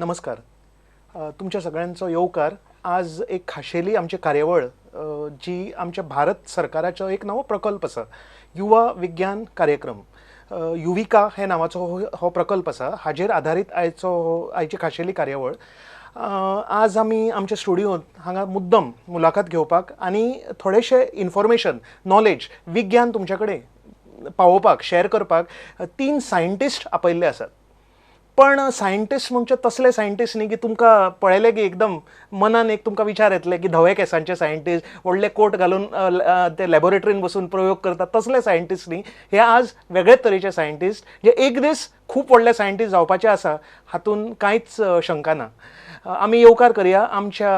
नमस्कार. तुमच्या सगळ्यांचो येवकार. आज एक खाशेली आमची कार्यावळ जी आमच्या भारत सरकाराचो एक नवो प्रकल्प आसा, युवा विज्ञान कार्यक्रम, युविका हे नांवाचो हो प्रकल्प आसा. हाजेर आधारीत आयची खाशेली कार्यावळ. आज आमी आमच्या स्टुडियोंत हांगा मुद्दम मुलाखत घेवपाक आनी थोडेशें इन्फॉर्मेशन, नॉलेज, विज्ञान तुमच्या कडेन पावोवपाक, शेअर करपाक तीन सायंटिस्ट आपयल्ले आसात. पण सायंटिस्ट म्हणजे तसले सायंटिस्ट न्ही की तुमकां पळयले की एकदम मनान एक तुमकां विचार येतले की धवे केसांचे सायंटिस्ट व्हडले कोट घालून ते लॅबोरेटरीन बसून प्रयोग करतात, तसले सायंटिस्ट न्ही. हे आज वेगळेच तरेचे सायंटिस्ट जे एक दीस खूब व्हडले सायंटिस्ट जावपाचे आसा, हातून कांयच शंका ना. आमी येवकार करया आमच्या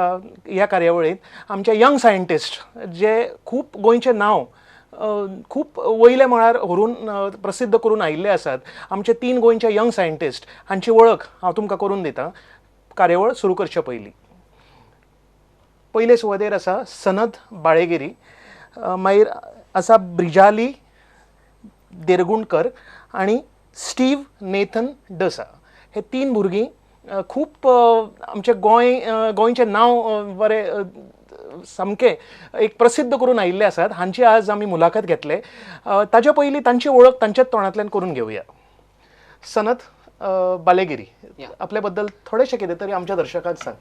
ह्या कार्यावळींत आमच्या यंग सायंटिस्ट जे खूब गोंयचें नांव खूब वयल्या मळार व्हरून प्रसिद्ध करून आयिल्ले आसात. आमचे तीन गोंयचे यंग सायंटिस्ट हांची वळख हांव तुमकां करून दितां कार्यावळ सुरू करचे पयलीं. पयले सुवातेर आसा सनद बाळेगिरी, मागीर आसा ब्रिजाली देरगुणकर आनी स्टीव नेथन डसा. हे तीन भुरगीं खूब आमचें गोंय, गोंयचें नांव बरें सामकें एक प्रसिद्ध करून आयिल्ले आसात. हांची आज आमी मुलाखत घेतले. ताच्या पयलीं तांची वळख तांच्याच तोंडांतल्यान करून घेवया. सनद बालेगिरी, आपल्या बद्दल थोडेशें कितें तरी आमच्या दर्शकांक सांग.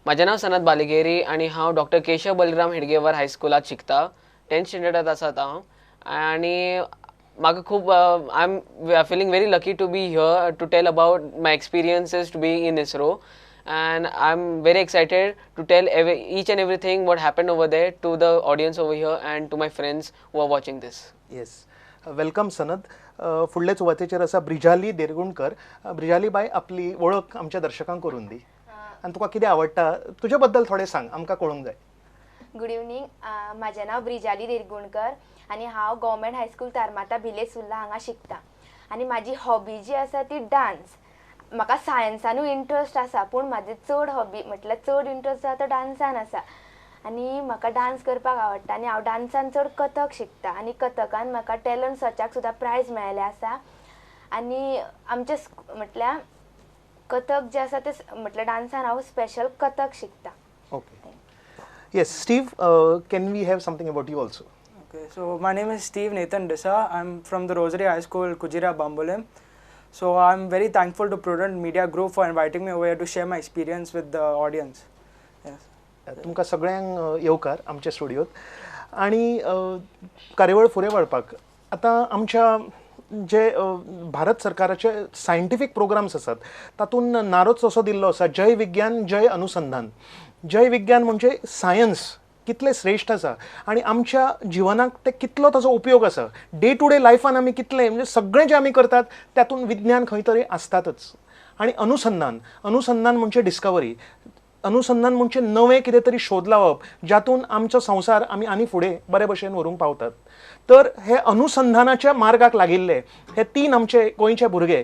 म्हाजें नांव सनद बालेगिरी आनी हांव डॉक्टर केशव बलिराम हेडगेवार हायस्कुलांत शिकता. 10th स्टँडर्डांत आसात हांव आनी म्हाका खूब I am feeling very lucky to be here to tell about my experiences to be in ISRO. And I'm very excited to tell each and everything what happened over there to the audience over here and to my friends who are watching this. Yes, welcome Sanad. फुडले सुवातेचेर आसा ब्रिजाली देरगुणकर. ब्रिजाली बाय, आपली वळख आमच्या दर्शकांक करून दी आनी तुका कितें आवडटा तुजे बद्दल थोडें सांग, आमकां कळूंक जाय. गुड इवनींग, म्हाजें नांव ब्रिजाली देरगुणकर आनी हांव गव्हर्मेंट हायस्कूल तारमाता भिले सुर्ला हांगा शिकता. आनी म्हाजी हॉबी जी आसा ती डांस. म्हाका सायन्सानूय इंट्रस्ट आसा, पूण म्हाजे चड हॉबी म्हटल्यार चड इंट्रस्ट आसा तो डांसान आसा. आनी म्हाका डांस करपाक आवडटा आनी हांव डांसान चड कथक शिकता आनी कथकान म्हाका टॅलंट सर्चाक सुद्दां प्रायज मेळ्ळें आसा. आनी आमचे म्हटल्यार कथक जे आसा ते म्हटल्यार डांसान हांव स्पेशल कथक शिकता. Okay, yes Steve, can we have something about you also? Okay, so my name is Steve Nathan Disa. I am from the Rosary High School, Kujira, Bambolim. So I'm very thankful to Prudent Media Group for inviting me over here to share my experience with the audience. Yes. तुमकां सगळ्यांक येवकार आमच्या स्टुडियोत. आनी कार्यावळ फुडें व्हरपाक आतां आमच्या जे भारत सरकाराचे सायंटिफीक प्रोग्राम्स आसात तातूंत नारोच असो दिल्लो आसा, जय विज्ञान जय अनुसंधान. जय विज्ञान म्हणजे सायन्स कितलें श्रेश्ठ आसा आनी आमच्या जिवनाक ते कितलो ताजो उपयोग आसा. डे टू डे लायफान आमी कितलें म्हणजे सगळें जें आमी करतात तातूंत विज्ञान खंय तरी आसतातच. आनी अनुसंधान, अनुसंधान म्हणजे डिस्कवरी, अनुसंधान म्हणजे नवें कितें तरी शोध लावप जातून आमचो संवसार आमी आनी फुडें बरे भशेन व्हरूंक पावतात. तर हे अनुसंधानाच्या मार्गाक लागिल्ले हे तीन आमचे गोंयचे भुरगे.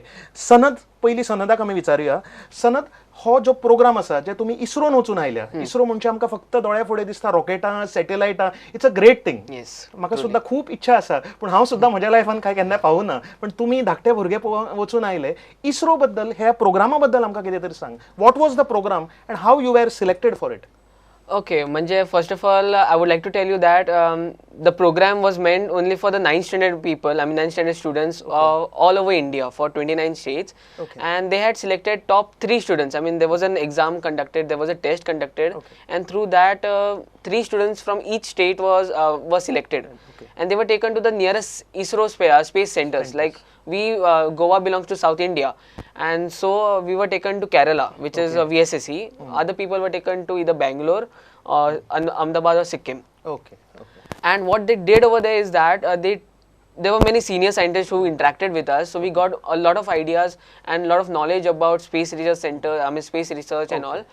सनद, पयलीं सनदाक आमी विचारुया. सनद, हो जो प्रोग्राम आसा जे तुमी इस्रोन वचून आयल्या, इस्रो म्हणजे आमकां फक्त दोळ्या फुडें दिसता रॉकेटां, सॅटेलायटां, it's a great thing. म्हाका सुद्दां खूब इच्छा आसा, पूण हांव सुद्दां म्हज्या लायफान कांय केन्ना पावूना. पण तुमी धाकटे भुरगे वचून आयले, इस्रो बद्दल, ह्या प्रोग्रामा बद्दल आमकां कितें तरी सांग. What was the program and how you were selected for it? Okay, म्हणजे first of all I would like to tell you that the program was meant only for the 9th standard people, I mean 9th standard students all over India for 29 states. And they had selected top 3 students. I mean there was an exam conducted, there was a test conducted. And through that 3 students from each state was selected. And they were taken to the nearest ISRO space centers. Like we Goa belongs to South India, and so we were taken to Kerala, which is VSSC. Other people were taken to either Bangalore or Ahmedabad or Sikkim. Okay. And what they did over there is that there were many senior scientists who interacted with us, so we got a lot of ideas and a lot of knowledge about space research center, I mean space research and all.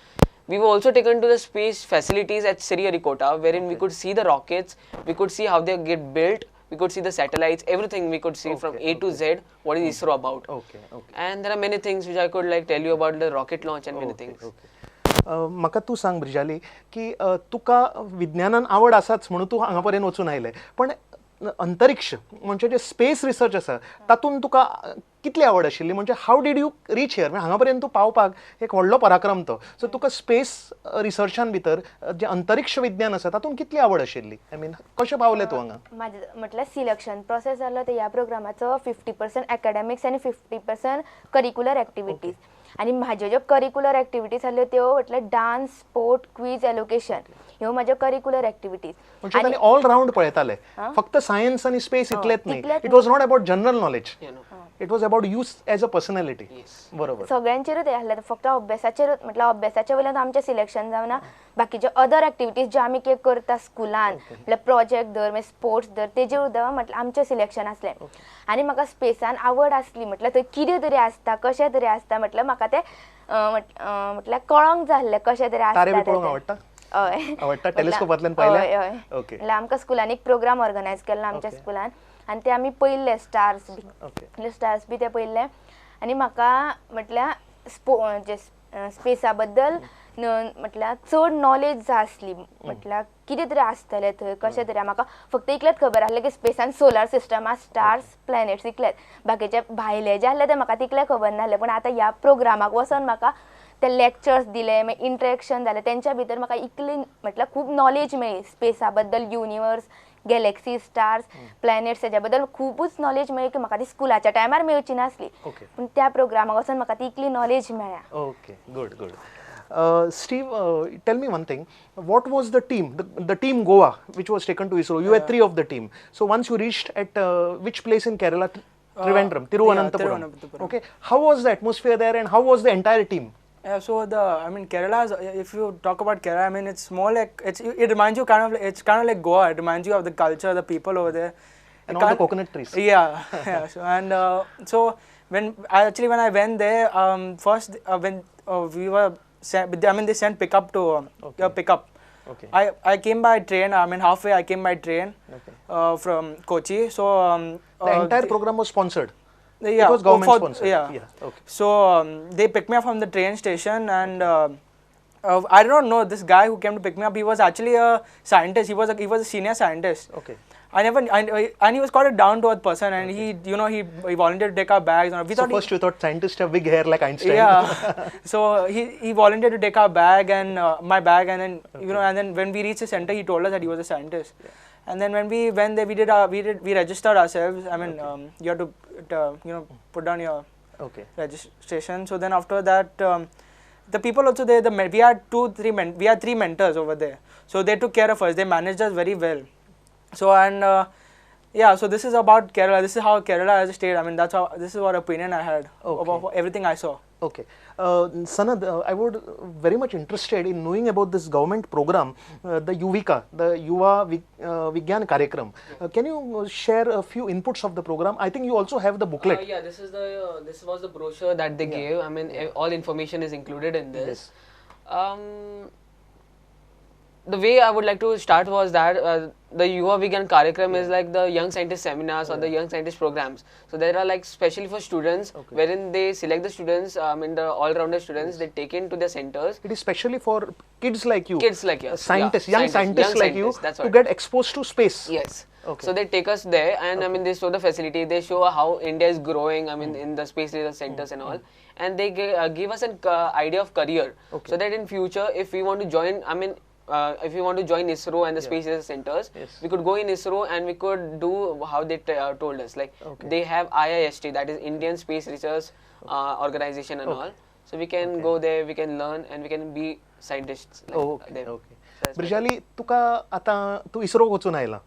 We were also taken to the space facilities at Sriharikota, wherein we could see the rockets, we could see how they get built, we could see the satellites, everything we could see from A to Z, what is ISRO about. And there are many things which I could like tell you about the rocket launch and many things. म्हाका तूं सांग ब्रिजाली की तुका विज्ञानान आवड आसाच म्हणून तूं हांगा पर्यंत वचून आयलें, पण अंतरिक्ष म्हणजे जे स्पेस रिसर्च आसा तातूंत तुका कितली आवड आशिल्ली, म्हणजे how did you reach here? हांगा पर्यंत तूं पावपाक एक व्हडलो पराक्रम तो. सो तुका स्पेस रिसर्चान भितर जें अंतरिक्ष विज्ञान आसा तातूंत कितली आवड आशिल्ली? I mean कशें पावलें तूं हांगा? म्हाजें म्हटल्यार सिलेक्शन प्रोसेस जालो ते ह्या प्रोग्रामाचो 50% एकाडेमिक्स आनी 50% करिकुलर एक्टिविटीज. आनी म्हाज्यो ज्यो करिकुलर एक्टिविटीज आसल्यो त्यो म्हटल्यार डान्स, स्पोर्ट, क्वीज, एलोकेशन ह्यो म्हाज्यो करिकुलर एक्टिविटीज. म्हणजे तांणी ऑल रावंड पळयताले, फक्त सायन्स आनी स्पेस इतलेंच न्ही. It was not about general knowledge, it was about you as a personality. बरोबर, सगळ्यांचेरूच हें आसलें, फक्त अभ्यासाचेरूच म्हटल्यार अभ्यासाच्या वयल्यान आमचें सिलेक्शन जावना, बाकीचे अदर एक्टिविटीज ज्यो आमी कितें करता स्कुलान म्हटल्यार प्रोजेक्ट धर, मागीर स्पोर्ट्स धर, तेजेर सुद्दां म्हटल्यार आमचें सिलेक्शन आसलें. आनी म्हाका स्पेसान आवड आसली, म्हटल्यार थंय कितें तरी आसता, कशें तरी आसता, म्हटल्यार म्हाका तें म्हटल्यार कळोंक जाय आसलें कशें तरी आसता. हय, आवडटा टेलिस्कोपांतल्यान पळयलें. हय, म्हटल्यार आमकां स्कुलान एक प्रोग्राम ऑर्गनायज केल्लो आमच्या स्कुलान आनी ते आमी पळयल्ले स्टार्स बी, स्टार्स बी ते पळयल्ले. आनी म्हाका म्हटल्यार स्पेसा बद्दल म्हटल्यार चड नॉलेज जाय आसली, म्हटल्यार कितें तरी आसतलें थंय, कशें तरी. म्हाका फक्त इतलेंच खबर आसलें की स्पेसान सोलर सिस्टम आसा, स्टार्स, प्लॅनेट्स इतलेंच, बाकीचे भायले जे आसले ते म्हाका तितलें खबर नासलें. पूण आतां ह्या प्रोग्रामाक वचोन म्हाका ते लेक्चर्स दिले, मागीर इंट्रेक्शन जालें, तेंच्या भितर म्हाका इतली म्हटल्यार खूब नॉलेज मेळ्ळी स्पेसा बद्दल, युनिवर्स, गॅलेक्सी, स्टार्स, प्लॅनेट्स हेज्या बद्दल खुबूच नॉलेज मेळ्ळी की म्हाका ती स्कुलाच्या टायमार मेळची नासली, पूण त्या प्रोग्रामाक वचोन म्हाका ती इतली नॉलेज मेळ्ळ्या. Okay, good good. Steve, tell me one thing. What was the team, the team Goa, which was taken to ISRO? You were 3 of the team. So once you reached at which place in Kerala? Trivandrum, Thiruvananthapuram. Yeah, okay. How was the atmosphere there and how was the entire team? Yeah, so the, I mean, Kerala, if you talk about Kerala, I mean, it's more like, it reminds you kind of, it's kind of like Goa. It reminds you of the culture, the people over there. And all the coconut trees. Yeah, yeah. So, and so when I went there, first when we were sent, I mean, they sent pickup to pickup. Okay. I came by train. I mean, halfway I came by train from Kochi. So the entire program was sponsored. Yeah, it was government sponsored. Yeah. Yeah. Okay. So they picked me up from the train station, and I don't know, this guy who came to pick me up, he was actually a scientist. He was a senior scientist. Okay. And he was quite a down to earth person, and he, you know, he volunteered to take our bags. And we so thought first you thought scientists have big hair like Einstein. Yeah. So he volunteered to take our bag and my bag, and then you know, and then when we reached the center, he told us that he was a scientist. Yeah. And then when we went there, we registered ourselves. I mean, you have to you know, put down your registration. So then after that, the people also there, we had we had three mentors over there. So they took care of us. They managed us very well. So and yeah, so this is about Kerala. This is how Kerala as a state. I mean, that's how, this is what opinion I had about everything I saw. Okay, Sanad, I would very much interested in knowing about this government program, the Yuvika, the Yuva Vigyan Karyakram. Can you share a few inputs of the program? I think you also have the booklet. Yeah, this is the this was the brochure that they gave. I mean, all information is included in this. Yes. The way I would like to start was that the Yuva Vigyan Karyakram is like the young scientist seminars or the young scientist programs. So there are like specially for students, wherein they select the students, I mean the all-rounder students, they take into their centers. It is specially for kids like you. Kids like you. Scientists, young scientists like you, to get exposed to space. Yes. Okay. So they take us there, and I mean they show the facility, they show how India is growing, I mean in the space research centers and all, and they give us an idea of career, so that in future if we want to join, I mean if you want to join ISRO and the space research centers, we could go in ISRO and we could do how they told us. Like they have IIST, that is Indian Space Research Organization and all. So we can go there, we can learn, and we can be scientists. Like there. Okay. Brijali, तुका आतां तूं ISRO वचून आयला.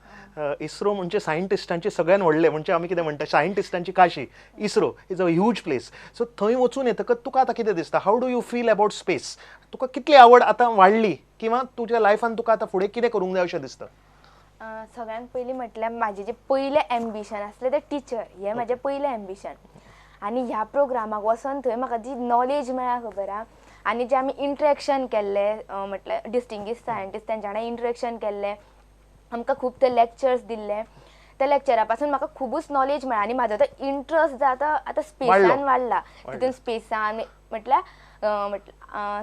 ISRO म्हणजे सायंटिस्टांचे सगळ्यान व्हडले, म्हणजे आमी कितें म्हणटा सायंटिस्टांची काशी. ISRO is a huge place. So थंय वचून येतकच तुका आतां कितें दिसता? How do you feel about space? तुका कितली आवड आतां वाडली किंवा तुज्या लायफान तुका आतां फुडें कितें करूंक जाय अशें दिसता? सगळ्यांत पयलीं म्हटल्यार म्हाजें जें पयलें एम्बिशन आसलें तें टिचर, हें म्हाजें पयलें एम्बिशन. आनी ह्या प्रोग्रामाक वचोन थंय म्हाका जी नॉलेज मेळ्ळा खबर आहा, आनी जे आमी इंट्रेक्शन केल्लें, म्हटल्यार डिस्टिंग्विश सायंटिस्ट तेंच्या वांगडा इंट्रेक्शन केल्लें, आमकां खूब ते लेक्चर्स दिल्ले, त्या लेक्चरा पासून म्हाका खुबूच नॉलेज मेळ्ळा आनी म्हाजो तो इंट्रस्ट जाता आतां स्पेसान वाडला. तितून स्पेसान म्हटल्यार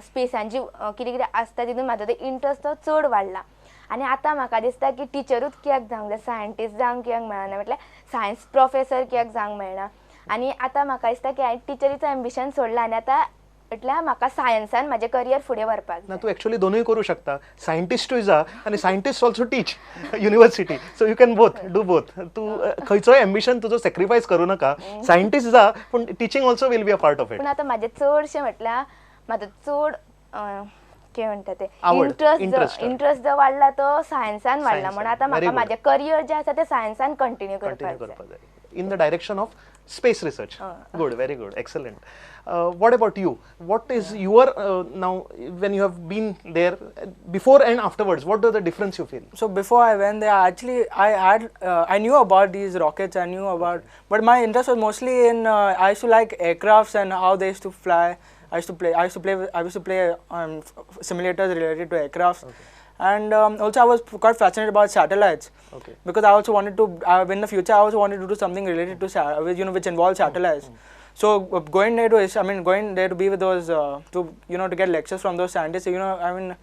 स्पेसान जी कितें कितें आसता तितून म्हाजो तो इंट्रस्ट तो चड वाडला. आनी आतां म्हाका दिसता की टिचरूच कित्याक जावंक जाय, सायंटिस्ट जावंक कित्याक मेळना, म्हटल्यार सायन्स प्रोफेसर कित्याक जावंक मेळना. आनी आतां म्हाका दिसता की हांवें टिचरीचो एम्बिशन सोडला आनी आतां म्हटल्यार म्हाका सायन्सान म्हाजें करियर फुडें व्हरपाक ना, तूं एक्चुअली दोनूय करूं शकता. सायंटिस्टूय जा आनी scientist also teach university, so you can both do both. तूं खंयचोय एम्बिशन तुजो सेक्रिफायस करूं नाका. सायंटिस्ट जा, पूण teaching also will be a part of it. पूण आतां म्हाजें चडशें म्हटल्यार म्हाजो चड कितें म्हणटा तें इंट्रस्ट इंट्रस्ट जो वाडला तो सायन्सान वाडला, म्हणून आतां म्हाका म्हाजें करियर जें आसा तें सायन्सान कंटिन्यू करपाक जाय. In the direction of space research. Good, very good, excellent. What about you? What is your now when you have been there before and afterwards, what are the difference you feel? So before I went there, actually I knew about these rockets, I knew about, but my interest was mostly in I used to like aircrafts and how they used to fly. I used to play simulators related to aircrafts. Okay. And also I was quite fascinated about satellites. Okay. Because I also wanted to, in the future, I also wanted to do something related to, you know, which involves satellites. So going there to, I mean, going there to be with those, to, you know, to get lectures from those scientists, you know, I mean,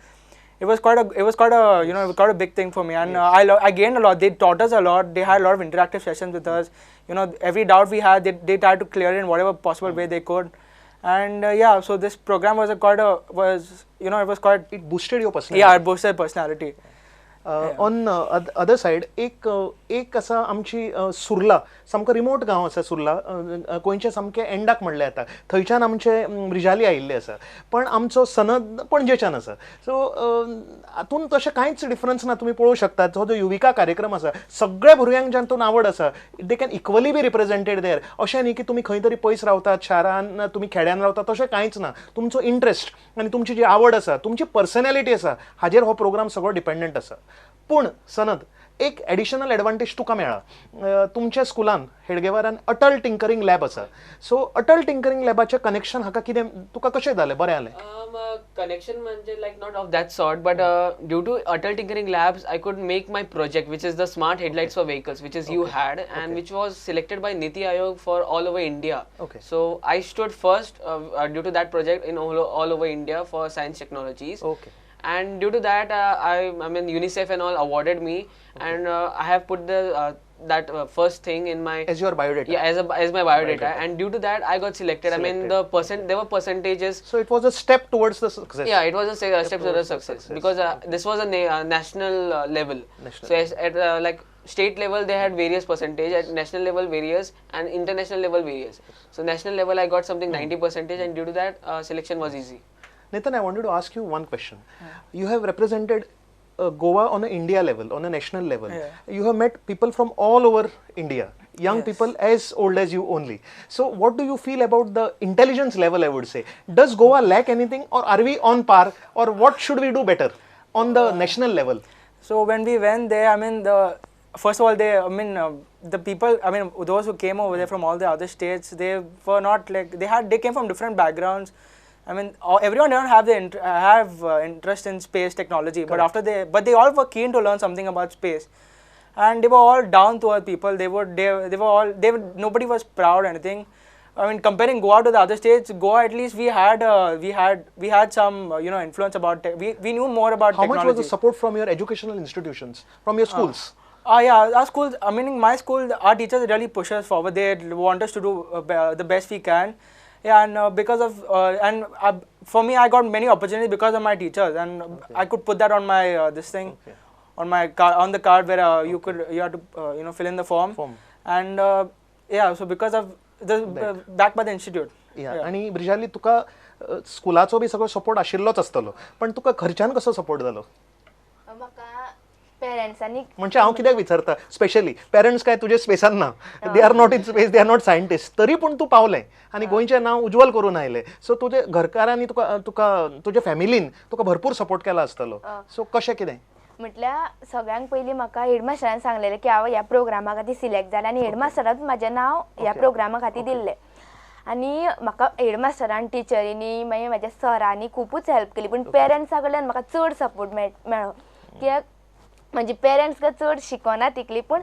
it was quite a, you know, quite a big thing for me. And I gained a lot. They taught us a lot. They had a lot of interactive sessions with us. You know, every doubt we had, they tried to clear it in whatever possible way they could. And yeah, so this program was you know, it was quite... It boosted your personality. Yeah, it boosted personality. On other side, एक असा आमची सुर्ला, सामको remote गांव आसा सुर्ला, गोंयच्या सामके एंडाक म्हणलें जाता, थंयच्यान आमचे ब्रिजाली आयिल्ले आसा, पण आमचो सनद पणजेच्यान आसा. सो हातून तशें कांयच डिफरन्स ना. तुमी पळोवंक शकतात जो युविका कार्यक्रम आसा, सगळ्या भुरग्यांक जातून आवड आसा, they can equally be represented there. अशें न्ही की तुमी खंय तरी पयस रावतात शारान, तुमी खेड्यान रावतात, तशें कांयच ना. तुमचो इंट्रस्ट आनी तुमची जी आवड आसा, तुमची पर्सनॅलिटी आसा, हाजेर हो प्रोग्राम सगळो डिपेंडंट आसा. पूण सनद, एक एडिशनल एडवांटेज तुका मेळ्ळा. तुमच्या स्कुलान हेडगेवारान अटल टिंकरिंग लॅब आसा. सो अटल टिंकरिंग लॅबाचें कनेक्शन हाका कितें, तुका कशें जालें, बरें जालें? कनेक्शन म्हणजे like not of that sort, but due to Atal tinkering labs I could make my project, which is the smart headlights for vehicles, which is you had and which was selected by NITI Aayog for all over India. So I stood first due to that project in all over India for science technologies. And due to that, I mean, UNICEF and all awarded me, and I have put the that first thing in my as your biodata. Yeah, as my biodata, and due to that, I got selected. I mean, there were percentages. So it was a step towards the success. Yeah, it was a step towards the success, because this was a national level. National. So at like state level, they had various percentage. At national level, various, and international level, various. So national level, I got something 90%, and due to that, selection was easy. Nathan, I wanted to ask you one question. You have represented Goa on an India level, on a national level. Yeah. You have met people from all over India, young people as old as you only. So what do you feel about the intelligence level, I would say? Does Goa lack anything, or are we on par, or what should we do better on the national level? So when we went there, I mean, first of all, the people, I mean, those who came over there from all the other states, they were not like, they came from different backgrounds. I mean, everyone didn't have the interest in space technology, but but they all were keen to learn something about space, and they were all down to earth people. Nobody was proud or anything. I mean, comparing Goa to the other states, Goa at least we had some you know, influence about we knew more about technology. How much was the support from your educational institutions, from your schools? Yeah, our schools. I mean, my school, our teachers really push us forward. They want us to do the best we can. Yeah, and because of for me, I got many opportunities because of my teachers, and I could put that on my this thing, on my card, on the card where you had to you know, fill in the form. And yeah, so because of the backed by the institute. Yeah, आणि ब्रिजाली, तुका स्कुलाचो बी सगळो support आशिल्लोच आसतलो, पण तुका घरच्यान कसो support जालो? म्हाका पेरेंट्सांनी, म्हणजे हांव कित्याक विचारता, स्पेशली पेरेंट्स काय तुजे स्पेसान ना, they are not in space, they are not scientist, तरी पूण तूं पावलें आनी गोंयचें नांव उज्वल करून आयलें. सो तुजे घरकारांनी तुका तुका तुज्या फॅमिलीन तुका भरपूर सपोर्ट केला आसतलो. सो कशें कितें? म्हटल्यार सगळ्यांक पयलीं म्हाका हेडमास्टरान सांगलेलें की हांव ह्या प्रोग्रामा खातीर सिलेक्ट जालें, आनी हेडमास्टरान म्हाजें नांव ह्या प्रोग्रामा खातीर दिल्लें. आनी म्हाका हेडमास्टरान, टिचरींनी, मागीर म्हाज्या सरांनी खुबूच हेल्प केली, पूण पेरंट्सा कडल्यान म्हाका चड सपोर्ट मेळ्ळो. कित्याक म्हजी पेरंट्स काय चड शिकना तितली, पूण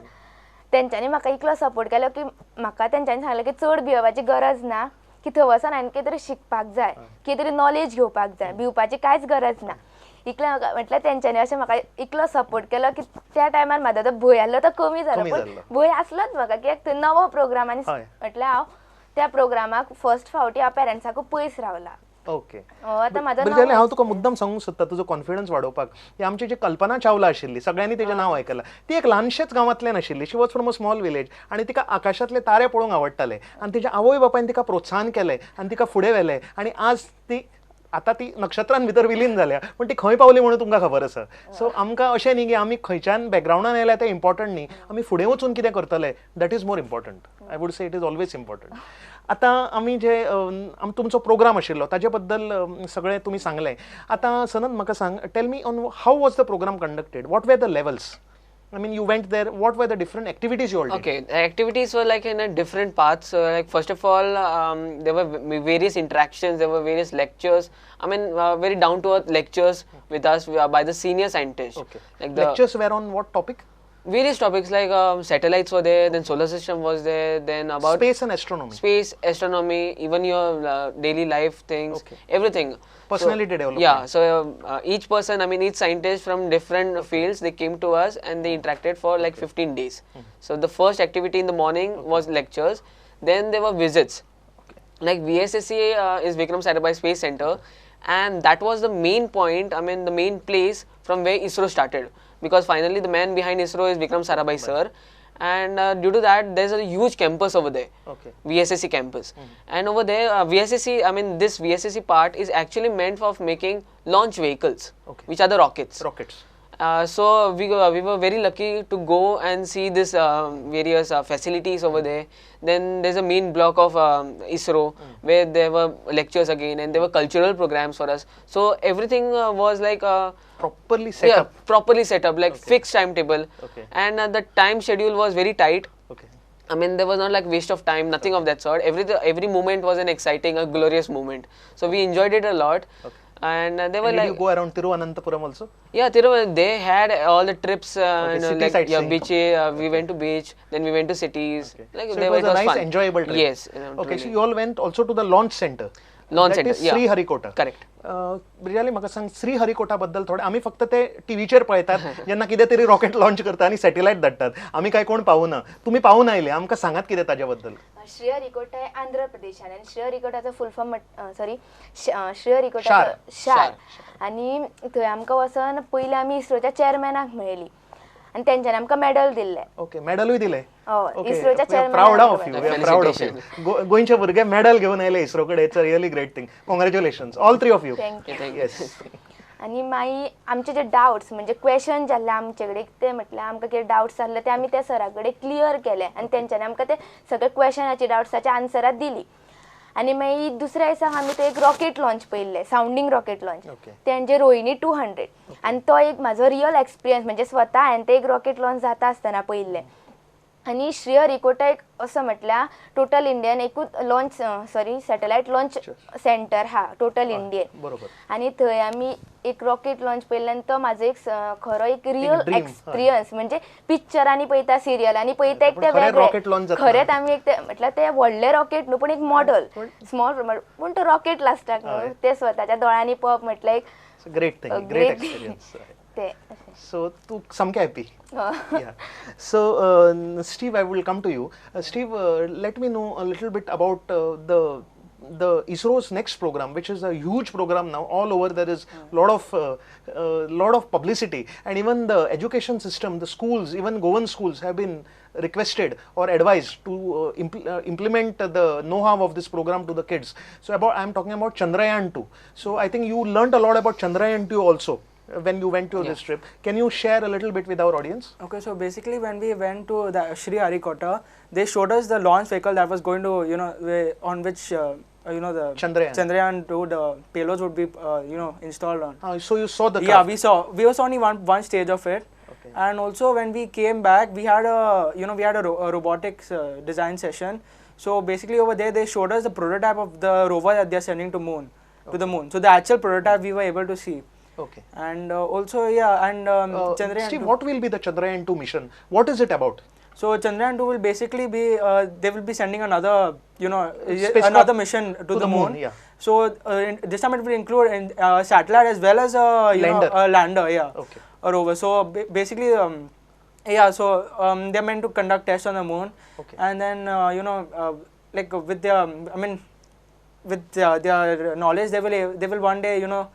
तेंच्यांनी म्हाका इतलो सपोर्ट केलो की म्हाका तेंच्यांनी सांगलें की चड भिवपाची गरज ना, की थंय वचोन हांवें कितें तरी शिकपाक जाय, कितें तरी नॉलेज घेवपाक जाय, भिवपाची कांयच गरज ना. इतलें म्हाका म्हटल्यार तेंच्यांनी अशें म्हाका इतलो सपोर्ट केलो की त्या टायमार म्हाजो तो भंय आसलो तो कमी जालो, पूण भंय आसलोच म्हाका कित्याक थंय नवो प्रोग्राम आनी म्हटल्यार हांव त्या प्रोग्रामाक फर्स्ट फावटी हांव पेरंट्साकूय पयस रावला. ओके. आतां म्हाजो जाल्यार हांव तुका मुद्दम सांगूंक सोदता तुजो कॉन्फिडन्स वाडोवपाक, ही आमची जी कल्पना चावला आशिल्ली, सगळ्यांनी तेजें नांव आयकलां, ती एक ल्हानशेच गांवांतल्यान आशिल्ली. She was from a small village आनी तिका आकाशांतले तारे पळोवंक आवडटाले आनी तिच्या आवय बापायन तिका प्रोत्साहन केलें आनी तिका फुडें व्हेलें आनी आज ती आतां ती नक्षत्रां भितर विलीन जाल्या, पूण ती खंय पावली म्हणून तुमकां खबर आसा. सो आमकां अशें न्ही की आमी खंयच्यान बॅकग्रावंडान आयल्या तें इम्पॉर्टंट न्ही, आमी फुडें वचून कितें करतले that is more important. I would say it is always important. आतां आमी जे तुमचो प्रोग्राम आशिल्लो ताजे बद्दल सगळें तुमी सांगलें. आतां सनंद म्हाका सांग, tell me on how was the program conducted, what were the levels? I mean, you went there, what were the different activities you all did? Okay, the activities were like in a different paths. So like first of all, there were various interactions, there were various lectures. I mean, very down to earth lectures with us by the senior scientists. Okay. Like the lectures were on what topic? Various topics like satellites were there, then solar system was there, then about space and astronomy. Space, astronomy, even your daily life things, okay. Everything. Personality so, development. Yeah, so each person, I mean each scientist from different fields, they came to us and they interacted for like 15 days. So the first activity in the morning was lectures, then there were visits. Okay. Like VSSC is Vikram Sarabhai Space Center, and that was the main point, I mean the main place from where ISRO started. Because finally the man behind ISRO is Vikram Sarabhai sir, and due to that there's a huge campus over there, okay. VSSC campus, and over there VSSC, I mean this VSSC part is actually meant for making launch vehicles, okay. which are the rockets. Rockets. So we were very lucky to go and see this various facilities over there. Then there's a main block of ISRO where there were lectures again and there were cultural programs for us. So everything was like properly set up. Properly set up, like fixed timetable. Okay. And the time schedule was very tight. Okay. I mean, there was not like waste of time, nothing of that sort. Every moment was an exciting, a glorious moment. So we enjoyed it a lot. Okay. And they were and like, did you go around Thiruvananthapuram also? Yeah, Thiruvananthapuram, they had all the trips, okay, you know, city like yeah, beach, okay. We went to beach, then we went to cities. Okay. Like, so it was a nice fun. Enjoyable trip. Yes. Okay, so you all went also to the launch center. Launch that center, is Sriharikota. Correct. Brijali म्हाका सांग, श्रीहरिकोटा बद्दल थोडे, आमी फक्त ते टीव्हीचेर पळयतात जेन्ना कितें तरी रॉकेट लॉन्च करता आनी सॅटेलायट धाडटात, आमी काय कोण पावना, तुमी पावून आयले, आमकां सांगात कितें ताजे बद्दल. श्रीहरिकोटा हे आंध्र प्रदेशान आनी श्रीहरिकोटाचो फुल फॉर्म सॉरी श्रीहरिकोटाचो शार, आनी थंय आमकां वचोन पयलीं आमी इस्रोच्या चेअरमॅनाक मेळ्ळी आनी तेंच्यांनी आमकां मॅडल दिल्लें. ओके, मॅडलूय दिलें. हय, इस्रोच्या चेअरमॅनाक. Proud of you, we are proud of you. गोंयचे भुरगे मॅडल घेवन आयले इस्रो कडेन, it's a really great thing. Congratulations all three of you. Thank you. Yes. आनी मागीर आमचे जे डावट्स म्हणजे क्वेशन जाल्ले आमचे कडेन ते म्हटल्यार आमकां कितें डावट्स आसले ते आमी त्या सरा कडेन क्लियर केले आनी तेंच्यांनी आमकां ते सगळे क्वेशनाचे डावट्साचे आन्सरां दिली. आनी मागीर दुसऱ्या दिसा आमी ते एक रॉकेट लॉन्च पळयल्ले, सावंडींग रॉकेट लॉन्च, तेंचे रोहिणी 200, आनी तो एक म्हाजो रियल एक्सपिरियन्स म्हणजे स्वता हांवें ते एक रॉकेट लॉन्च जाता आसतना पळयल्लें. आनी श्रीहरिकोटा एक असो म्हटल्यार टोटल इंडियन एकूच launch sorry satellite launch centre आहा टोटल इंडियन. बरोबर. आनी थंय आमी एक रॉकेट लॉन्च पळयल्लें आनी तो म्हाजो एक खरो एक रियल एक्सपिरियन्स, म्हणजे पिक्चरांनी पळयता, सिरियलांनी पळयता एक ते वेगळें, खरेंच आमी एक ते म्हटल्यार ते व्हडले रॉकेट न्हू पूण एक मॉडल स्मॉल पूण तो रॉकेट लास्टाक न्हू, ते स्वताच्या दोळ्यांनी पळोवप म्हटल्यार एक great thing, great experience. So, tu samke happy. Yeah. So, Steve, I will come to you. Steve, let me know a little bit about the ISRO's next program, which is a huge program now. All over there is lot of publicity, and even the education system, the schools, even Goan schools have been requested or advised to implement the know-how of this program to the kids. So, I am talking about Chandrayaan 2. So, I think you learnt a lot about Chandrayaan 2 also when you went to this trip. Can you share a little bit with our audience? Okay, so basically when we went to the Sriharikota, they showed us the launch vehicle that was going to, you know, on which, you know, the Chandrayaan 2, the payloads would be, you know, installed on. So you saw the craft? Yeah, we saw. We saw only one stage of it. Okay. And also when we came back, we had a, you know, we had a robotics design session. So basically over there, they showed us the prototype of the rover that they are sending to moon, to the moon. So the actual prototype we were able to see. Okay. And also, yeah, and Chandrayaan Steve, 2. What will be the Chandrayaan 2 mission? What is it about? So Chandrayaan 2 will basically be, they will be sending another, you know, another mission to the moon. Yeah. So this time it will include a satellite as well as a, you lander. Know, a lander, yeah, okay. A rover. So basically, yeah, so they're meant to conduct tests on the moon. Okay. And then, you know, like with their, I mean, with their knowledge, they will one day, you know,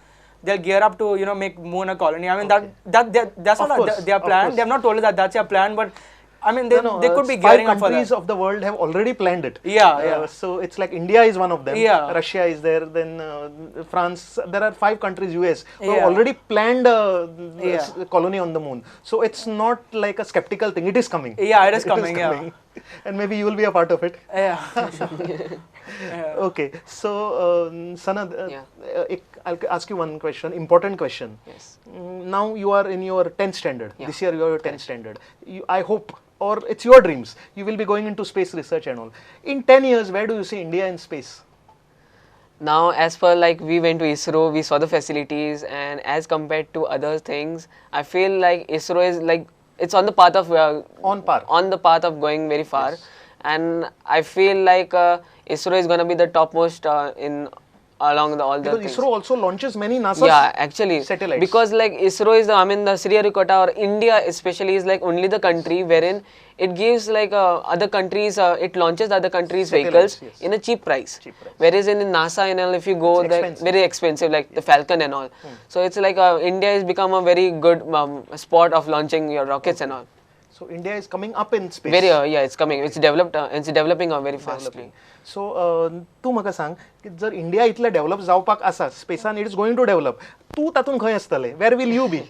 they'll gear up to, you know, make moon a colony. I mean, that's not their plan. They have not told us that that's their plan, but I mean, they could be gearing up for that. 5 countries of the world have already planned it. Yeah, yeah. So it's like India is one of them. Yeah. Russia is there, then France. There are 5 countries, US, who have already planned a colony on the moon. So it's not like a skeptical thing. It is coming. Yeah, it is coming. Yeah. And maybe you will be a part of it. Yeah. Yeah. Okay. So, Sanad, I'll ask you one question, important question. Yes. Now you are in your 10th standard. Yeah. This year you are your 10th standard. I hope, or it's your dreams, you will be going into space research and all. In 10 years, where do you see India in space? Now, as per like we went to ISRO, we saw the facilities, and as compared to other things, I feel like ISRO is like, it's on the path of on par. On the path of going very far. Yes. And I feel like ISRO is going to be the topmost in along the all the because things. ISRO also launches many NASA's actually satellites. Because like ISRO is the, I mean the Sriharikota or India especially is like only the country wherein it gives like other countries, it launches other countries' vehicles in a cheap price. Cheap price. Whereas in NASA and all, if you go, it's very expensive, like the Falcon and all. So it's like India has become a very good spot of launching your rockets and all. So India is coming up in space. Very, yeah, it's coming. It's developed. It's developing very fastly. So, तू म्हाका सांग की जर India इतले develop जावपाक आसा स्पेसान, it is going to develop, तूं तातूंत खंय आसतलें? Where will you be?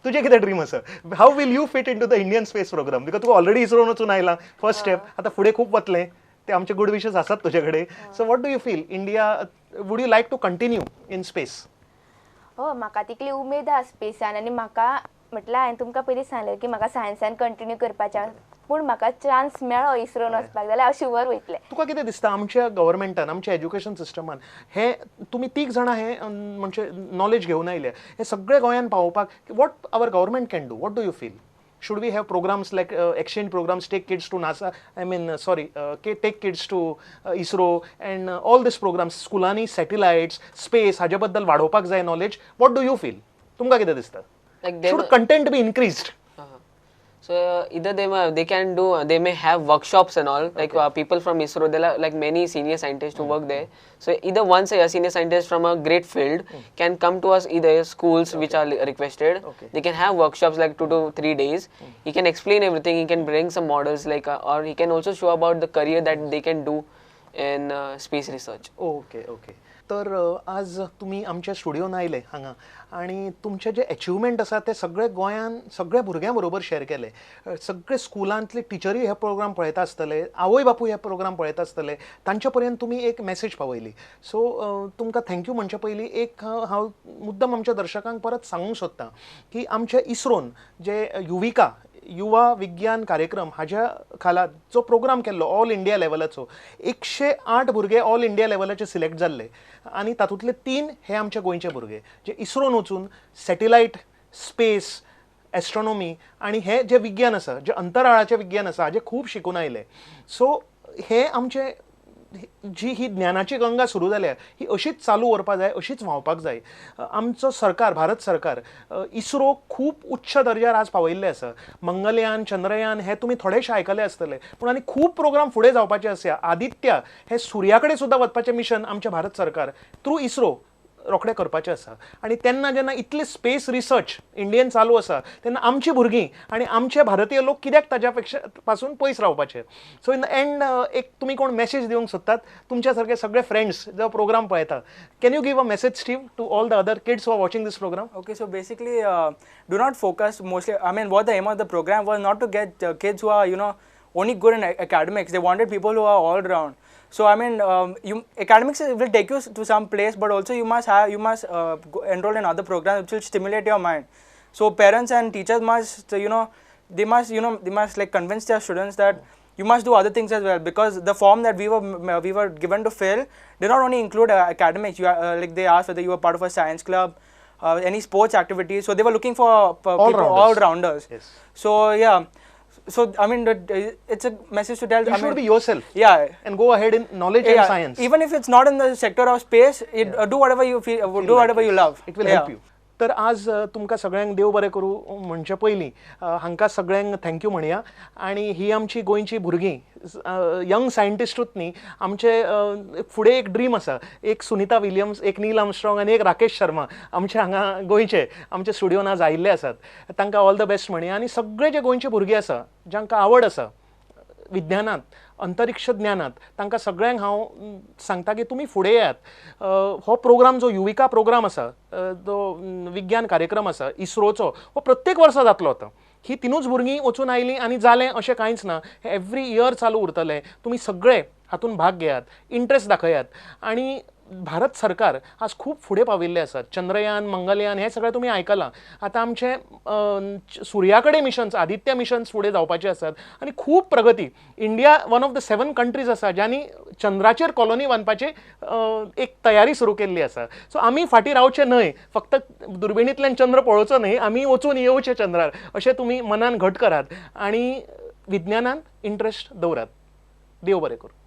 तुजें कितें ड्रीम आसा? How will you fit into the Indian space program? Because तुका ऑलरेडी इस्रोन वचून आयला, फर्स्ट स्टेप, आतां फुडें खूब वतलें, ते आमचे गुड विशेस आसात तुजे कडेन. So what do you feel India, would you like to continue in space? हो, म्हाका तितली उमेद आसा स्पेसान, आनी म्हाका म्हटल्यार हांवें तुमकां पयलीं सांगलें की म्हाका सायन्सान कंटिन्यू करपाचें, पूण म्हाका चान्स मेळ्ळो इस्रोन वचपाक जाल्यार हांव शुवर वयतलें. तुका कितें दिसता आमच्या गव्हर्मेंटान, आमच्या एज्युकेशन सिस्टमान हे तुमी तीग जाणां हे म्हणजे नॉलेज घेवन आयले, हे सगळे गोंयान पावोवपाक what our government can do? What do you feel? Should we have programs like exchange programs, take kids to NASA, I mean sorry, take kids to ISRO and all these programs, स्कुलांनी सॅटेलायट्स, space हाजे बद्दल वाडोवपाक जाय knowledge. What do you feel? तुमकां कितें दिसता? Like should content be increased? So either they can do, they may have workshops and all, like people from ISRO, there are like many senior scientists who work there. So either once a senior scientist from a great field can come to us, either schools which are requested, they can have workshops like 2 to 3 days. He can explain everything, he can bring some models like, or he can also show about the career that they can do in space research. Okay, okay. तर आज तुमी आमच्या स्टुडियोन आयले हांगा आनी तुमचे जे achievement आसा ते सगळे गोंयान सगळ्या भुरग्यां बरोबर शेअर केले. सगळे स्कुलांतले टिचरी हे प्रोग्राम पळयता आसतले, आवय बापूय हे प्रोग्राम पळयता आसतले, तांच्या पर्यंत तुमी एक मॅसेज पावयली. सो तुमकां thank you म्हणचे पयलीं एक हांव मुद्दम आमच्या दर्शकांक परत सांगूंक सोदतां की आमच्या इस्रोन जे युविका युवा विज्ञान कार्यक्रम हाज्या खाला जो प्रोग्राम केल्लो ऑल इंडिया लेवलाचो, 108 भुरगे ऑल इंडिया लेवलाचे सिलेक्ट जाल्ले आनी तातूंतले 3 हे आमच्या गोंयचे भुरगे जे इस्रोन वचून सॅटेलायट, स्पेस, एस्ट्रॉनॉमी आनी हे जे विज्ञान आसा, जे अंतराळाचें विज्ञान आसा, हाजें खूब शिकून आयले. सो हे आमचे जी ही ज्ञानाची गंगा सुरू जाल्या ही अशीच चालू उरपा जाय, अशीच व्हांवपाक जाय. आमचो सरकार, भारत सरकार, इस्रो खूब उच्च दर्जार आज पावयिल्लें आसा. मंगलयान, चंद्रयान हे तुमी थोडेशे आयकले आसतले, पूण आनी खूब प्रोग्राम फुडें जावपाचे आसा. आदित्य हे सुर्या कडेन सुद्दां वचपाचें मिशन आमचें भारत सरकार थ्रू इस्रो रोखडें करपाचें आसा. आनी तेन्ना जेन्ना इतली स्पेस रिसर्च इंडियन चालू आसा तेन्ना आमची भुरगीं आनी आमचे भारतीय लोक कित्याक ताज्या पेक्षा पासून पयस रावपाचे? सो इन the and एक तुमी कोण मॅसेज दिवंक सोदतात तुमच्या सारके सगळे फ्रेंड्स जो प्रोग्राम पळयता, can you give a message Steve to all the other kids who are watching this program? Okay, so basically do not focus mostly, I mean what the aim of the program was not to get kids who are, you know, only good in academics. They wanted people who are all round. So I mean, academics will take you to some place, but also you must enroll in other programs which will stimulate your mind. So parents and teachers must, you know, they must like convince their students that you must do other things as well, because the form that we were given to fill did not only include academics. You like they asked whether you were part of a science club, any sports activities. So they were looking for all rounders. Yes. So yeah. So I mean, it's a message to tell. You should be yourself. Yeah. And go ahead in knowledge and science. Even if it's not in the sector of space, do whatever you feel, do whatever you love. It will help you. तर आज तुमकां सगळ्यांक देव बरें करूं म्हणचे पयलीं हांकां सगळ्यांक thank you म्हणया. आनी ही आमची गोंयची भुरगीं यंग सायंटिस्टूच न्ही, आमचे फुडें एक ड्रीम आसा, एक सुनिता विलियम्स, एक नील आर्मस्ट्रॉंग आनी एक राकेश शर्मा आमचे हांगा गोंयचे आमचे स्टुडियोन आज आयिल्ले आसात. तांकां ऑल the best म्हणया. आनी सगळे जे गोंयचे भुरगे आसा जांकां आवड आसा विज्ञानांत, अंतरिक्ष ज्ञानांत, तांकां सगळ्यांक हांव सांगता की तुमी फुडें येयात. हो प्रोग्राम जो युविका प्रोग्राम आसा, जो विज्ञान कार्यक्रम आसा इस्रोचो, हो प्रत्येक वर्सा जातलो. आतां ही तिनूच भुरगीं वचून आयलीं आनी जालें अशें कांयच ना, हें एवरी इयर चालू उरतलें. तुमी सगळे हातूंत भाग घेयात, इंट्रस्ट दाखयात. आनी भारत सरकार आज खूब फुडें पाविल्लें आसा. चंद्रयान, मंगलयान हें सगळें तुमी आयकलां. आतां आमचें सुर्या कडेन मिशन्स, आदित्य मिशन्स फुडें जावपाचे आसात आनी खूब प्रगती. India one of the 7 countries आसा ज्यांनी चंद्राचेर कॉलनी बांदपाची एक तयारी सुरू केल्ली आसा. सो आमी फाटीं रावचे न्हय, फक्त दुर्बिणींतल्यान चंद्र पळोवचो न्हय, आमी वचून येवचे चंद्रार अशें तुमी मनान घट करात आनी विज्ञानान इंट्रस्ट दवरात. देव बरें करूं.